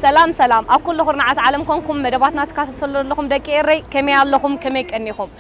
ሰላም ሰላም፣ ኣብ ኩሉ ኩርናዓት ዓለም ኮንኩም መደባትና ትከታተሉ ዘለኹም ደቂ ኤረይ፣ ከመይ ኣለኹም? ከመይ ቀኒኹም?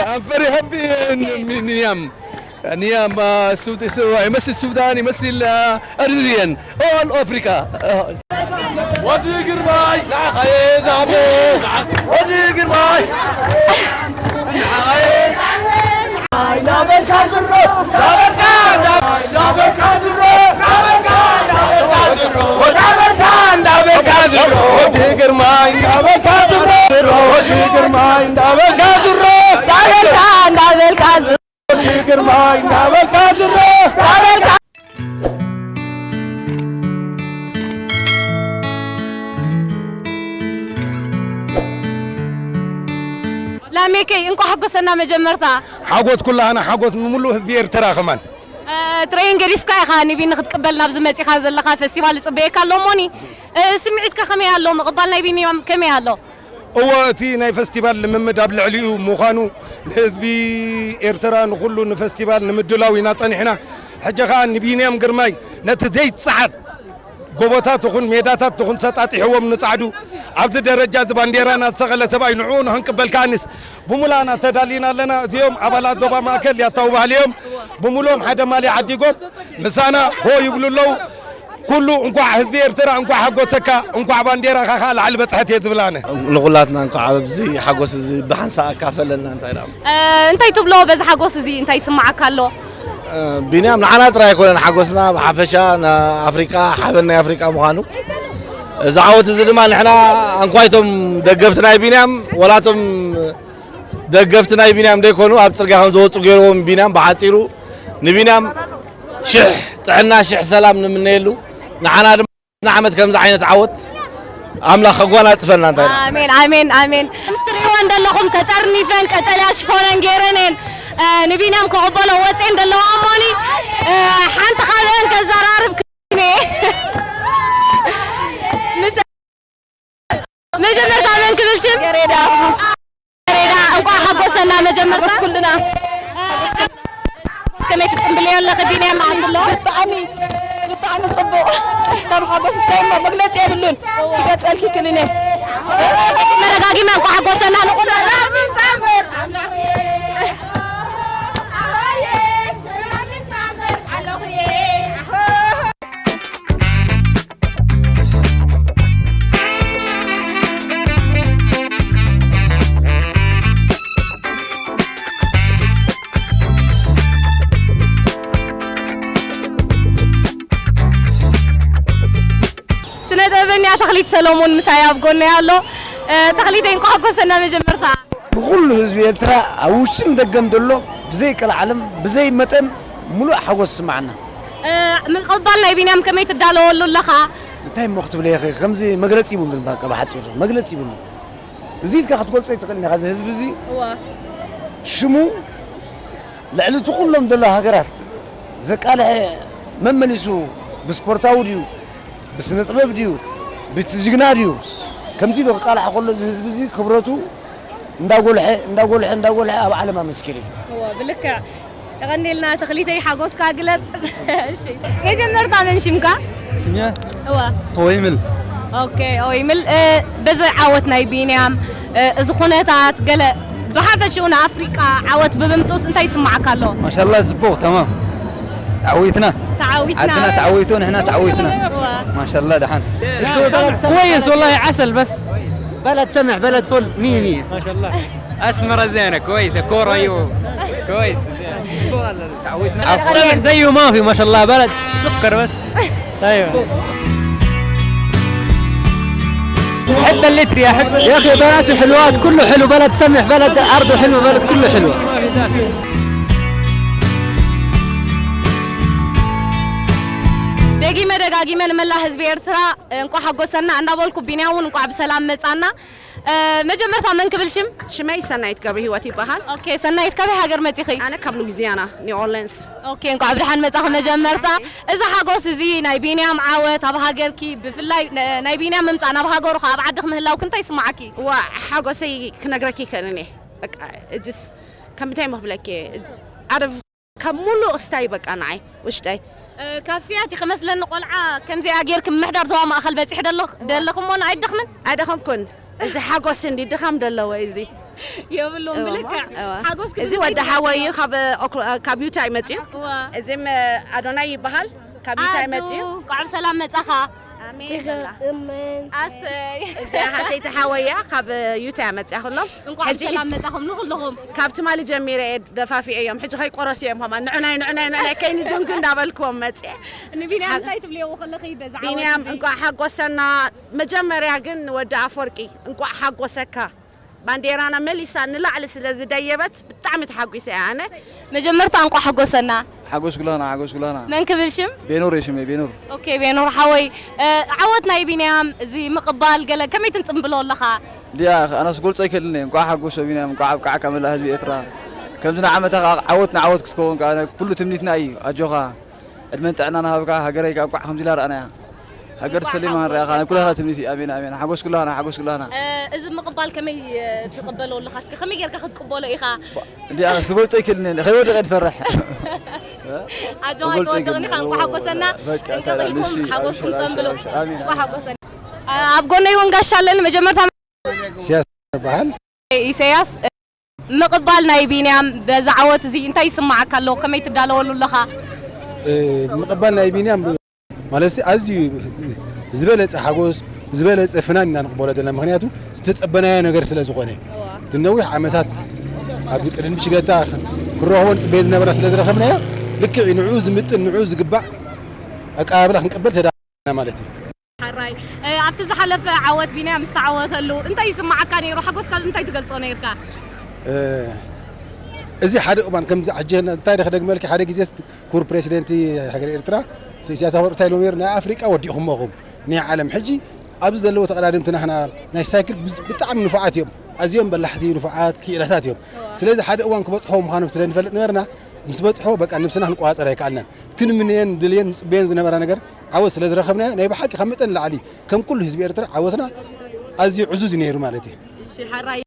I'm very happy in Niam. Niam, uh, Sud- so, يمثل السودان، يمثل uh, Eritrean, all Africa. Uh, ወዲ ግርማይ ንዓኻ እየ ዝሃቦ። ወዲ ግርማይ ንዓኻ እየ ዝሃቦ። ላሜከይ፣ እንኳዕ ሓጎሰና መጀመርታ። ሓጎስ ኩላህና ሓጎስ፣ ንምሉእ ህዝቢ ኤርትራ ከማን። እ፣ ጥረይን ገዲፍካ ኢኻ ንቢኒ ክትቅበል ናብዚ መጺኻ ዘለኻ። ፈስቲቫል ይጽበየካ ኣሎ እሞኒ፣ እ፣ ስምዒትካ ከመይ ኣሎ? ምቕባል ናይ ቢንያም ከመይ ኣሎ? እወ፣ እቲ ናይ ፈስቲቫል ልምምድ ኣብ ልዕሊኡ ምዃኑ፣ ንህዝቢ ኤርትራ ንኹሉ ንፈስቲቫል ንምድላው ኢና ጸኒሕና። ሕጂ ኸኣ ንቢንያም ግርማይ ነቲ ዘይጸዓድ ጎቦታት ይኹን ሜዳታት ይኹን ሰጣጢሕዎም ንጻዕዱ፣ ኣብዚ ደረጃ እዚ ባንዴራና ዝሰቐለ ሰብኣይ ንዕኡ ንኽንቅበል ከኣንስ ብሙላና ተዳሊና ኣለና። እዚኦም ኣባላት ዞባ ማእከል ያታው ባህሊ እዮም። ብሙሉኦም ሓደ ማልያ ዓዲጎም ምሳና ሆ ይብሉ ኣለዉ። ኩሉ እንኳዕ ህዝቢ ኤርትራ እንኳዕ ሓጎሰካ፣ እንኳዕ ባንዴራኻ ከኣ ላዕሊ በጽሐት እየ ዝብል ኣነ። ንኹላትና እንኳዕ ኣብዚ ሓጎስ እዚ ብሓንሳእ ኣካፈለና። እንታይ ደኣ? እ፣ እንታይ ትብሎ በዚ ሓጎስ እዚ? እንታይ ይስምዓካ ኣሎ? እ፣ ቢንያም ንዓና ጥራይ ኣይኮነን ሓጎስና፣ ብሓፈሻ ንኣፍሪቃ፣ ሓበን ናይ ኣፍሪቃ ምዃኑ። እዚ ዓወት እዚ ድማ ንሕና እንኳይቶም ደገፍቲ ናይ ቢንያም፣ ወላቶም ደገፍቲ ናይ ቢንያም ደይኮኑ ኣብ ጽርግያ ከም ዝወጹ ገይርዎም። ቢንያም ብሓጺሩ ንቢንያም ሽሕ ጥዕና፣ ሽሕ ሰላም ንምነየሉ። ንዓና ድማ ንዓመት ከምዚ ዓይነት ዓወት ኣምላኽ ከጓናጽፈና። እንታይ ደኣ? ኣሜን፣ ኣሜን፣ ኣሜን። ምስ ትርእይወን ዘለኹም ተጠርኒፈን ቀጠልያ ሽፎነን ገይረን እየን፣ እ፣ ንቢንያም ክቕበሎ ወፅየን ዘለዋ እሞኒ፣ እ፣ ሓንቲ ካብአን ከዘራርብ ክኢለ። ምስ መጀመርታ መን ክብል ሽም? ያሬዳ። ያሬዳ፣ እንኳዕ ሓጎሰና መጀመርታ። ሓጎስ ኩልና። ከመይ ትጽምብልዮ ኣለኺ ቢንያም መዓልቲ ኣሎ? ብጣዕሚ፣ ብጣዕሚ ጽቡቕ። ካብ ሓጎስ እንታይ እሞ መግለጺ የብሉን። ክገልጸልኪ ክልን እየ። መረጋጊና እንኳዕ ሓጎሰና ንኹልና። እኒኣ ተኽሊት ሰሎሞን ምሳይ ኣብ ጎነይ ኣሎ። እ፣ ተኽሊተይ እንኳዕ ሓጎሰና መጀመርታ። ንኹሉ ህዝቢ ኤርትራ ኣብ ውሽጥን ደገን ዘሎ ብዘይ ቀልዓለም ብዘይ መጠን ሙሉእ ሓጎስ ይስምዓና። እ፣ ምቕባል ናይ ቢንያም ከመይ ትዳለወሉ ኣለኻ? እንታይ እሞ ክትብል ኢኺ? ከምዚ መግለጺ ይብሉን፣ በቃ ብሓጺሩ መግለጺ ይብሉን። እዚ ኢልካ ክትገልጾ ኣይትኽእልን ኢኻ። እዚ ህዝቢ እዚ እዋ። ሽሙ ልዕሊ እቲ ኩሎም ዘሎ ሃገራት ዘቃልሐ መመሊሱ ብስፖርታዊ ድዩ፣ ብስነ ጥበብ ድዩ፣ ብቲ ጅግና ድዩ፣ ከምዚ ኢሉ ክቃልሐ ከሎ እዚ ህዝቢ እዚ ክብረቱ እንዳጎልሐ፣ እንዳጎልሐ፣ እንዳጎልሐ ኣብ ዓለም ኣመስኪሩ እዩ። እዋ፣ ብልክዕ። የቐንየልና ተኽሊተይ፣ ሓጎስካ ግለጽ። እሺ፣ መጀመርታ መን ሽምካ? ስሜ እዋ። ኦይምል። ኦኬ፣ ኦይምል፣ እ፣ በዚ ዓወት ናይ ቢንያም፣ እ፣ እዚ ኩነታት ገለ ብሓፈሽኡ ንኣፍሪቃ ዓወት ብምምጽኡስ እንታይ ይስምዓካ ኣሎ? ማሻላ፣ ጽቡቕ፣ ተማም። ተዓዊትና። ተዓዊትና። ዓድና ተዓዊቱ፣ ንሕና ተዓዊትና። እዋ። ማሻላ፣ ደሓን። كويس والله، عسل بس. بلد سمح، بلد فل، مية مية. أسمر زينة، كويسة، كورة يو. كويس، زين. تعودنا. سمح زيه ما في، ما شاء الله، بلد سكر بس. أيوة. حب اللتر يا حب. يا أخي، بنات حلوات، كله حلو، بلد سمح، بلد أرضه حلوة، بلد كله حلو. ደጊመ ደጋጊመ ንመላእ ህዝቢ ኤርትራ እንቋዕ ሓጎሰና እንዳበልኩ፣ ቢንያም እውን እንቋዕ ብሰላም መጻና። እ፣ መጀመርታ መን ክብል ሽም? ሽመይ ሰናይት ገብረ ህይወት ይበሃል። ኦኬ፣ ሰናይት፣ ካበይ ሃገር መጺኺ? ኣነ ካብ ሉዊዚያና፣ ኒው ኦርሊንስ። ኦኬ፣ እንቋዕ ብደሓን መጻኺ። መጀመርታ፣ እዚ ሓጎስ እዚ ናይ ቢንያም ዓወት ኣብ ሃገርኪ፣ ብፍላይ ነ-፣ ናይ ቢንያም ምምጻእ ናብ ሃገሩ፣ ኣብ ዓድኺ ምህላውኪ እንታይ ይስምዓኪ? ዋ፣ ሓጎሰይ ክነግረኪ ይክእልን እየ። በቃ፣ እጅስ ከምንታይ እሞ ክብለኪ? ኣረብ ካብ ሙሉእ ክስታይ በቃ ንዓይ ውሽጠይ። እ፣ ካብ ፍያት እዩ ክመስለኒ ቆልዓ ከምዚኣ ጌርኪ ምምሕዳር ዞባ ማእኸል በጺሕ ደሎ-፣ ደለኹ እሞ ኣይደኽምን? ኣይደኸምኩን። እዚ ሓጎስ እንዲ ድኻም ደለዎ እዚ። የብሉን፣ እወ፣ ብልክዕ። እወ። ሓጎስ እዚ ክብል ወዲ ሓወይ እዩ፣ ካብ ኦክሎ-፣ ካብ ዩታ እዩ መጺኡ። እወ። እዚ ም-፣ ኣዶናይ ይበሃል፣ ካብ ዩታ እዩ ኣዱ፣ መጺኡ። እንኳዕ ብሰላም መጻኻ። ኣሜን በላ። ኣሰይ። እዚኣ ሓሰይቲ ሓወያ ካብ ዩታ እያ መጺኣ ኩሎም። እንኳዕ ሕጂ ብሰላም መጻኹም ንኹልኹም። ካብ ትማሊ ጀሚረ እየ ደፋፊኤ እዮም። ሕጂ ከይቆረሱ እዮም ከማን ንዑናይ፣ ንዑናይ፣ ንዑናይ ከይንድንጉ እንዳበልክዎም መጺኤ። ንቢንያም ሓ-፣ እንታይ ትብልዎ ከለኺ በዛ ቢንያም ዓወት እዚ? እንኳዕ ሓጎሰና። መጀመርያ ግን ንወዲ ኣፈወርቂ እንኳዕ ሓጎሰካ። ባንዴራና መሊሳ ንላዕሊ ስለ ዝደየበት ብጣዕሚ ተሓጒሰ እየ ኣነ። መጀመርታ እንኳዕ ሓጎሰና። ሓጎስ ኩላና፣ ሓጎስ ኩላና። መን ክብል ሽም? ቤኖር እየ ሽመይ፣ ቤኖር። ኦኬ፣ ቤኖር ሓወይ፣ እ፣ ዓወት ናይ ቢንያም እዚ ምቕባል ገለ ከመይ ትንጽምብሎ ኣለኻ? እንዲያ፣ ኣነስ ጎልጾ ኣይክእልን እየ። እንኳዕ ሓጎሶ ቢንያም፣ እንኳዕ ኣብቅዓካ መላእ ህዝቢ ኤርትራ። ከምዚ ንዓመታ ከኣ ዓወት ንዓወት ክትከውን ከኣ ናይ ኩሉ ትምኒትና እዩ። ኣጆኻ፣ ዕድመን ጥዕናን ሃብካ፣ ሃገረይ ከኣ እንኳዕ ከምዚ ኢላ ረኣናያ። ሃገር እንኳዕ ተሰሊማ ንሪኣ ከኣ ናይ ኩላትና ትምኒት እዩ። ኣሜን፣ ኣሜን። ሓጎስ ኩላና፣ ሓጎስ ኩላና። እ፣ እዚ ምቕባል ከመይ፣ እ፣ ትቕበሎ ኣለኻ? እስከ ከመይ ጌርካ ክትቅበሎ ኢኻ? እንዲያ፣ ኣነስ ክገልጾ ኣይክእልን እየ። ከይወድቕ እየ ዝፈርሕ። ኣጆኻ፣ ክገልጾ ኣይትወድቕን ኢኻ። ኣይክእልን። እንኳዕ ሓጎሰና። በቃ፣ እንቀቕልኩም፣ ሰላም። እሺ፣ ሓጎስኩም ኣብሽር፣ ጸንብሉ። ኣብሽር፣ ኣብሽር። ኣሜን፣ እንኳዕ ኣሜን። ሓጎሰና። እ፣ ኣብ ጎነይ እውን ጋሻ ኣለኒ። መጀመርታ ኢሳያስ ይበሃል። ኢሳያስ፣ ምቕባል ናይ ቢንያም በዚ ዓወት እዚ እንታይ ይስምዓካ ኣሎ? ከመይ ትዳለወሉ ኣለኻ? እ፣ ምቕባል ናይ ቢንያም ማለት ኣዝዩ ብዝበለጸ ሓጎስ፣ ብዝበለጸ ፍናን ኢና ንቕበሎ ዘለና። ምኽንያቱ ዝተጸበናዮ ነገር ስለ ዝኾነ። እዋ። እቲ ነዊሕ ዓመታት ኣብ ቅድሚ ሽገታ ክንረኽቦ ንጽበዮ ዝነበርና ስለ ዝረኸብናዮ፣ ልክዕ ንዕኡ ዝምጥን፣ ንዕኡ ዝግባእ ኣቀባብላ ክንቅበል ተዳሊና ማለት እዩ። ሓራይ፣ እ፣ ኣብቲ ዝሓለፈ ዓወት ቢንያም ዝተዓወተሉ እንታይ ይስምዓካ ነይሩ? ሓጎስካ እንታይ ትገልጾ ነይርካ? እ፣ እዚ ሓደ እዋን ከምዚ ሕጂ እንታይ ደ ክደግመልኪ፣ ሓደ ግዜስ ክቡር ፕሬሲደንት ሃገር ኤርትራ ኣቶ ኢሳያስ ኣፈወርቂ እንታይ ኢሎም ነይሩ? ናይ ኣፍሪቃ ወዲእኹሞ ኢኹም፣ ናይ ዓለም። ሕጂ ኣብዚ ዘለዉ ተቐዳደምቲ ናህና ናይ ሳይክል ብዝ-፣ ብጣዕሚ ንፉዓት እዮም። ኣዝዮም በላሕቲ፣ ንፉዓት፣ ክኢላታት እዮም። እዋ። ስለዚ ሓደ እዋን ክበጽሖ ምዃኖም ስለ ንፈልጥ ነበርና፣ ምስ በጽሖ በቃ ነብስና ክንቆጻጸር ኣይከኣልናን። እቲ ንምንየን፣ ድልየን፣ ንጽበየን ዝነበራ ነገር ዓወት ስለ ዝረኸብናዮ፣ ናይ ብሓቂ ካብ መጠን ንላዕሊ ከም ኩሉ ህዝቢ ኤርትራ ዓወትና ኣዝዩ ዕዙዝ እዩ ነይሩ ማለት እዩ። እሺ፣ ሓራይ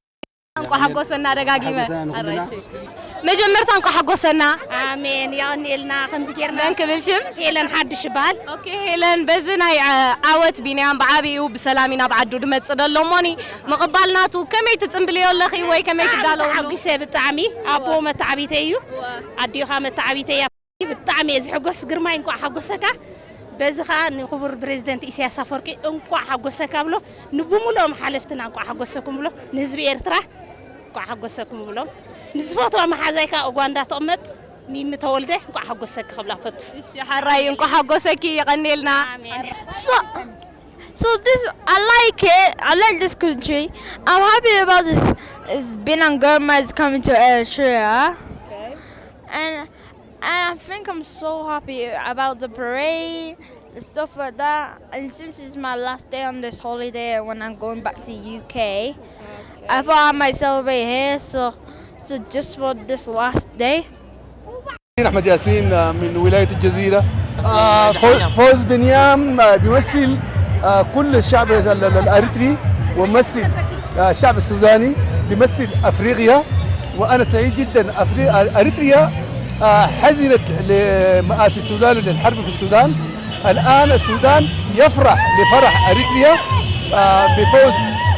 እንኳዕ ሓጎሰና ደጋጊመ። ሓጎሰና ንኹልና። ሓራይ፣ እሺ። መጀመርታ እንኳዕ ሓጎሰና። ኣሜን፣ የቐንየልና። ከምዚ ጌርና መን ክብል ሽም? ሄለን ሓድሽ ይበሃል። ኦኬ፣ ሄለን፣ በዚ ናይ፣ አ፣ ዓወት ቢንያም ብዓቢኡ ብሰላም እዩ ናብ ዓዱ ድመጽእ ደሎ እሞኒ፣ ምቕባል ናቱ ከመይ ትጽንብልዮ ኣለኺ ወይ ከመይ ትዳለውሉ? ተሓጒሰ ብጣዕሚ። ኣቦ መተዓቢተይ እዩ። እዋ። ኣዲኻ መተዓቢተይ እያ። ብጣዕሚ እየ ዝሕጎስ ግርማይ፣ እንቋዕ ሓጎሰካ። በዚ ኸኣ ንክቡር ፕሬዚደንት ኢሳያስ ኣፈወርቂ እንቋዕ ሓጎሰካ ብሎ፣ ንብሙሉኦም ሓለፍትና እንቋዕ ሓጎሰኩም ብሎ፣ ንህዝቢ ኤርትራ እንቋዕ ሓጎሰኩም ብሎ፣ ንዝፈትዋ መሓዛይ ከኣ ኡጋንዳ ትቕመጥ ሚሚ ተወልደ እንቋዕ ሓጎሰኪ ክብላ ፈቱ። እሺ፣ ሓራይ እንቋዕ ሓጎሰኪ፣ የቐንየልና። ኣሜን። ሶ-፣ So this, I like it. I like this country. I'm happy about this. Is Binam Girma is coming to Eritrea, and and I think I'm so happy about the parade, the stuff like that. And since it's my last day on this holiday, when I'm going back to U K, I thought I might celebrate here. So so just for this last day. أحمد ياسين، آه، من ولاية الجزيرة. آه، فو- فوز بنيام، آه، بيمثل، آه، كل الشعب ال- ال- الأريتري، وممثل، آه، الشعب السوداني، بيمثل أفريقيا. وأنا سعيد جدا. أفري- أريتريا، آه، حزنت لمآسي السودان وللحرب في السودان. الآن السودان يفرح لفرح أريتريا، آه، بفوز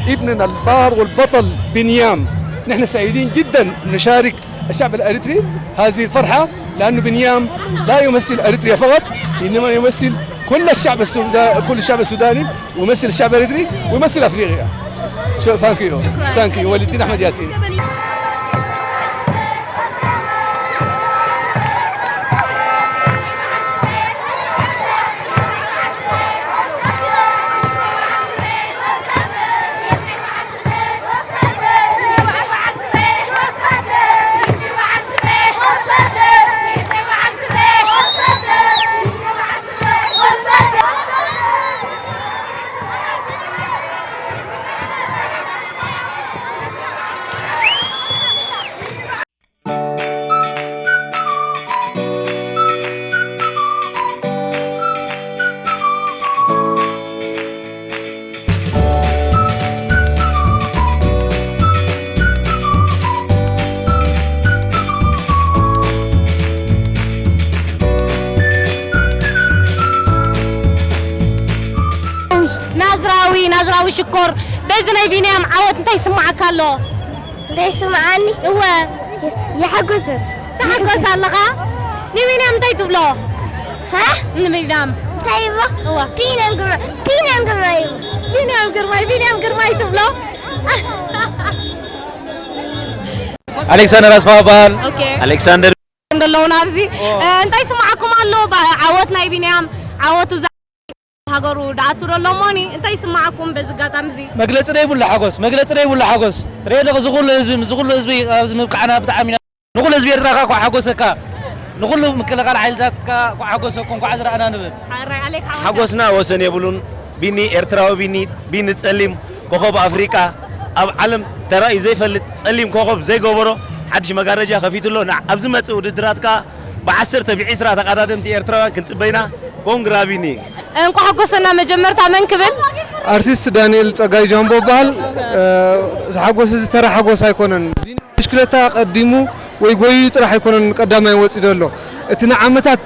ابننا البار والبطل بنيام. نحن سعيدين جدا نشارك الشعب الأريتري هذه الفرحة، لأنه بنيام لا يمثل أريتريا فقط، إنما يمثل كل الشعب السوداني، كل الشعب السوداني، ويمثل الشعب الأريتري، ويمثل أفريقيا. Thank you. Thank you. ولي الدين أحمد ياسين. ናዝራዊ ናዝራዊ ሽኮር፣ በዚ ናይ ቢንያም ዓወት እንታይ ይስምዓካ ኣሎ? እንታይ ይስምዓኒ? እወ። ይሕጉስን። ተሓጎስ ኣለኻ? ንቢንያም እንታይ ትብሎ? ሃ? ንቢንያም እንታይ ይብሎ? እወ። ቢንያም ግርማ ቢንያም ግርማ እዩ። ቢንያም ግርማይ ቢንያም ግርማይ ትብሎ? ኣሌክሳንደር ኣስፋ በሃል። ኦኬ። ኣሌክሳንደር ዘለውና ኣብዚ እንታይ ይስምዓኩም ኣሎ? ዓወት ናይ ቢንያም ዓወቱ ሃገሩ ደኣቱ ዶ ኣሎ እሞኒ እንታይ ይስምዓኩም በዚ ኣጋጣሚ እዚ? መግለፂ ዘይብሉ ሓጎስ፣ መግለፂ ዘይብሉ ሓጎስ። ትርኢ ኣለኺ፣ እዚ ኩሉ ህዝቢ፣ እዚ ኩሉ ህዝቢ ኣብዚ ምብቃዕና ብጣዕሚ ኢና፣ ንኩሉ ህዝቢ ኤርትራ ከዓ እንኳዕ ሓጎሰካ፣ ንኩሉ ምክልኻል ሓይልታት ከዓ እንኳዕ ሓጎሰኩም፣ እንኳዕ ዝረኣና ንብል። ሓራይ ኣሌክ ሓወይ። ሓጎስና ወሰን የብሉን። ቢኒ ኤርትራዊ፣ ቢኒ ቢኒ ጸሊም ኮኾብ ኣፍሪቃ፣ ኣብ ዓለም ተራእዩ ዘይፈልጥ ጸሊም ኮኾብ ዘይገበሮ ሓድሽ መጋረጃ ከፊቱ ኣሎ። ኣብ ዝመጽእ ውድድራት ከዓ ብዓሰርተ ብዒስራ ተቐዳደምቲ ኤርትራውያን ክንጽበይና። ኮንግራ ቢኒ። እንኳ ሓጎሰና። መጀመርታ መን ክብል? ኣርቲስት ዳንኤል ጸጋይ ጃምቦ በሃል። እዚ ሓጎስ እዚ ተራ ሓጎስ ኣይኮነን። ብሽክለታ ቀዲሙ ወይ ጎይዩ ጥራሕ ኣይኮነን ቀዳማይ ወፂ ዘሎ። እቲ ንዓመታት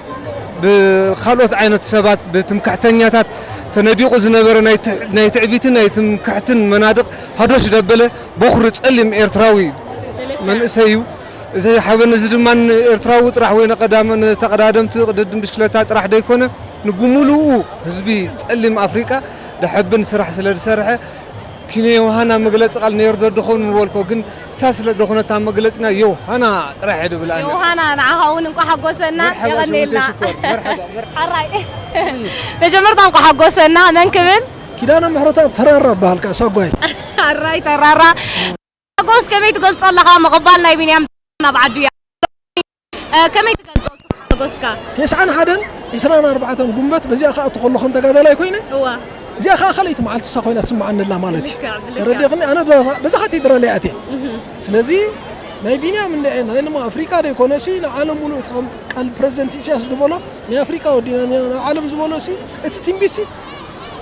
ብካልኦት ዓይነት ሰባት ብትምክሕተኛታት ተነዲቑ ዝነበረ ናይ ትዕ- ናይ ትዕቢትን ናይ ትምክሕትን መናድቕ ሃዶሽ ደበለ በኹሪ ጸሊም ኤርትራዊ መንእሰይ እዩ። እዚ ሓበን እዚ ድማ ንኤርትራዊ ጥራሕ ወይ ንቀዳመ- ንተቐዳደምቲ ቅድድም ብሽክለታ ጥራሕ ደይኮነ ንብምሉኡ ህዝቢ ጸሊም ኣፍሪቃ ደሐብን ስራሕ ስለ ዝሰርሐ ኪነ ዮሃና መግለጺ ቃል ነይሩ ዶ ድኸውን ምበልኮ ግን እሳ ስለ ድኾነት ኣብ መግለጺና ዮሃና ጥራሕ እየ ድብል ኣነ። ዮሃና ንዓኻ እውን እንኳ ሓጎሰና። መርሓባ የቐንየልና። ሸዊተይ ሽኮር መርሓባ መርሓባ። ሓራይ መጀመርታ እንኳ ሓጎሰና። መን ክብል? ኪዳነ ምሕረተኣብ ተራራ በሃልካ እሳ ጓይ። ሓራይ ተራራ። ሓጎስ ከመይ ትገልጾ ኣለኻ? ምቕባል ናይ ቢንያም ናብ ዓዱ እያ። እ፣ ከመይ ትገልጾ ሓጎስካ? ተስዓን ሓደን ዕስራን ኣርባዕተን ጉንበት በዚኣ ክኣቱ ከሎ ከም ተጋዳላይ ኮይነ እዋ። እዚኣ ከዓ ካልኣይቲ መዓልቲ እሳ ኮይና ትስምዓኒ ኣላ ማለት እዩ። ልክዕ፣ ልክዕ። ተረዲእኽኒ? ኣነ በዛ- በዛ ካቴድራል እያ ኣትየ። ስለዚ ናይ ቢንያም እንደ ናይ ንማ ኣፍሪቃ ደይኮነሲ ንዓለም ሙሉእ እቲ ከም ቃል ፕረዚደንት ኢሳያስ ዝበሎ ናይ ኣፍሪቃ ወዲና ኔና ናብ ዓለም ዝበሎ ሲ እቲ ትንቢት ሲ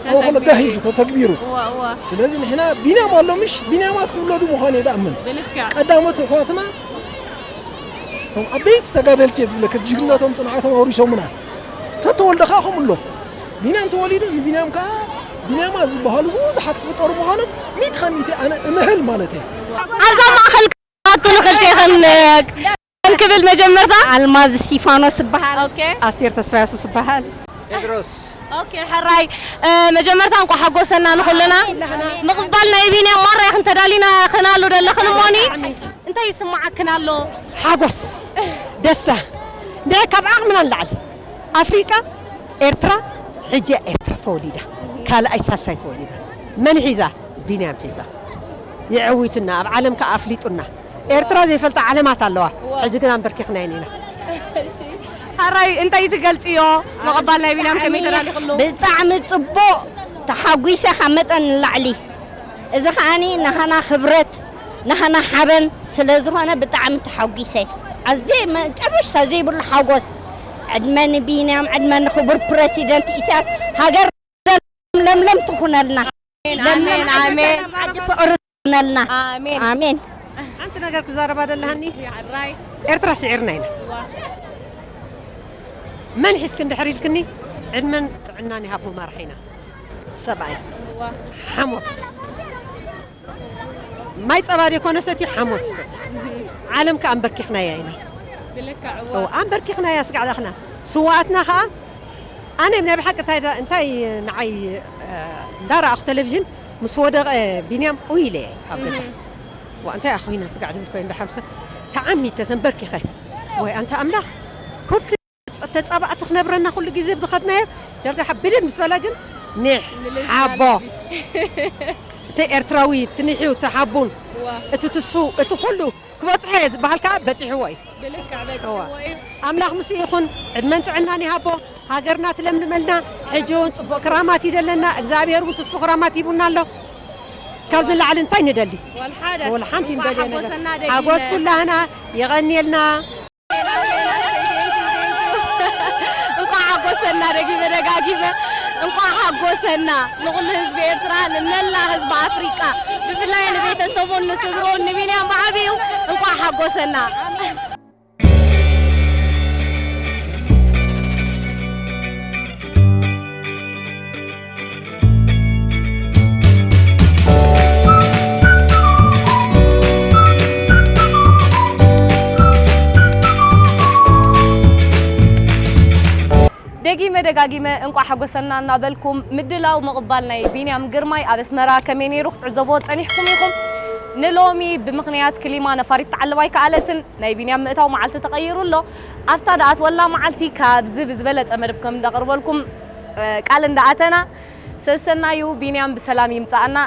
ተወክሎ ጋሂዱ ተተግቢሩ። እዋ፣ እዋ። ስለዚ ንሕና ቢንያም ኣሎ ምሽ ቢንያማት ክውለዱ ምዃኑ እየ ደኣምን። ብልክዕ። ቀዳሞት ኣሕዋትና እቶም ዓበይቲ ተጋደልቲ እየ ዝብለካ ጅግንነቶም ጽንዓቶም ኣውሪሶምና። ተተወልደ ከዓ ከምኡ ኣሎ። ቢንያም ተወሊዱ ንቢንያም ከዓ ቢንያማ ዝበሃሉ ብዙሓት ክፍጠሩ ምዃኖም ሚእቲ ካብ ሚእቲ ኣነ እምህል ማለት እየ። ኣብዛ ማእኸል ኣቱ ንኽልቴኽን እንክብል መጀመርታ ኣልማዝ እስቲፋኖስ ይበሃል። ኦኬ። ኣስቴር ተስፋ የሱስ ይበሃል። ኦኬ፣ ሕራይ፣ እ፣ መጀመርታ እንኳዕ ሓጎሰና ንኹልና። ምቕባል ናይ ቢንያም ማራ ኢኽን ተዳሊና ኸናሉ ደለኽን እሞኒ እንታይ ይስምዓክን ኣሎ? ሓጎስ፣ ደስታ፣ ንዕ ካብ ዓቕምና ንላዕሊ ኣፍሪቃ፣ ኤርትራ፣ ሕጂ እያ ኤርትራ ተወሊዳ። ካልኣይ ሳልሳይ ተወሊዳ። መን ሒዛ? ቢንያም ሒዛ። የዐዊትና፣ ኣብ ዓለም ከኣ ኣፍሊጡና። ኤርትራ ዘይፈልጣ ዓለማት ኣለዋ። ሕጂ ግን ኣንበርኪኽና ኢና። ሓራይ እንታይ ትገልጽዮ? ምቕባል ናይ ቢንያም ከመይ ተላሊኽሉ? ብጣዕሚ ጽቡቕ፣ ተሓጒሰ ካብ መጠን ንላዕሊ። እዚ ከኣኒ ናህና ክብረት፣ ናህና ሓበን ስለ ዝኾነ ብጣዕሚ ተሓጒሰ። ኣዘይ መጨረሽታ ዘይብሉ ሓጎስ። ዕድመ ንቢንያም፣ ዕድመ ንክቡር ፕረሲደንት ኢሳያስ። ሃገር ለምለም ትኹነልና። ለምለም ኣሜን። ዓዲ ፍቕሪ ትኹነልና። ኣሜን። ሓንቲ ነገር ክዛረባ ደለሃኒ። ኤርትራ ስዒርና ኢና። መን ሒዝኪ እንድሕር ኢልክኒ፣ ዕድመን ጥዕናን ይሃቦ መራሒና። ሰብኣይ ሓሞት፣ ማይ ጸባ ደይኮነ ሰትዩ፣ ሓሞት ይሰትዩ። ዓለም ከኣ ኣንበርኪኽናያ ኢና። ኣንበርኪኽናያ ስጋዕ ዳኽና። ስዋኣትና ከኣ ኣነ ናይ ብሓቂ እንታይ እንታይ ንዓይ እንዳረኣኹ ቴሌቪዥን ምስ ወደቐ ቢንያም ኡይ ኢለ እየ ኣብ ገዛ። ዋ እንታይ ኣኹ ኢና ስጋዕ ድብል ኮይኑ ደሓምሰ ተዓሚተ ተንበርኪኸ፣ ወይ ኣንታ ኣምላኽ፣ ኩሉ ተጻባእቲ ክነብረና ኩሉ ግዜ ብዝኸድናዮ ደርጋ ሓቢልን ምስ በለ ግን ኒሕ ሓቦ እቲ ኤርትራዊ እቲ ኒሕዩ እቲ ሓቡን እቲ ትስፉ እቲ ኩሉ ክበጽሖ እየ ዝበሃል ከዓ በጺሕዎ እዩ። ኣምላኽ ምስ ይኹን ዕድመን ጥዕናን ይሃቦ። ሃገርና ትለምልመልና። ሕጂ እውን ጽቡቕ ክራማት እዩ ዘለና። እግዚኣብሔር እውን ትስፉ ክራማት ሂቡና ኣሎ። ካብዚ ንላዕሊ እንታይ ንደሊ? ወላ ሓንቲ ንደልዮ ነገር ሓጎስ ኩላህና። የቐንየልና። እንቋዕ ሓጎሰና ደጊመ ደጋጊመ እንቋዕ ሓጎሰና ንኹሉ ህዝቢ ኤርትራ፣ ንመላ ህዝቢ ኣፍሪቃ፣ ብፍላይ ንቤተሰቡን ንስድርኡን ንቢንያም ብዓቢኡ እንቋዕ ሓጎሰና። ደጊመ ደጋጊመ እንቋዕ ሓጎሰና እናበልኩም፣ ምድላው ምቕባል ናይ ቢንያም ግርማይ ኣብ ኣስመራ ከመይ ነይሩ ክትዕዘብዎ ጸኒሕኩም ኢኹም። ንሎሚ ብምኽንያት ክሊማ ነፋሪት ትዓልብ ኣይከኣለትን። ናይ ቢንያም ምእታው መዓልቲ ተቐይሩ ኣሎ። ኣብታ ደኣትወላ መዓልቲ ካብዚ ብዝበለጸ መደብ ከም እንዳቕርበልኩም ቃል እንዳኣተና፣ ሰሰናዩ ቢንያም ብሰላም ይምጻኣና።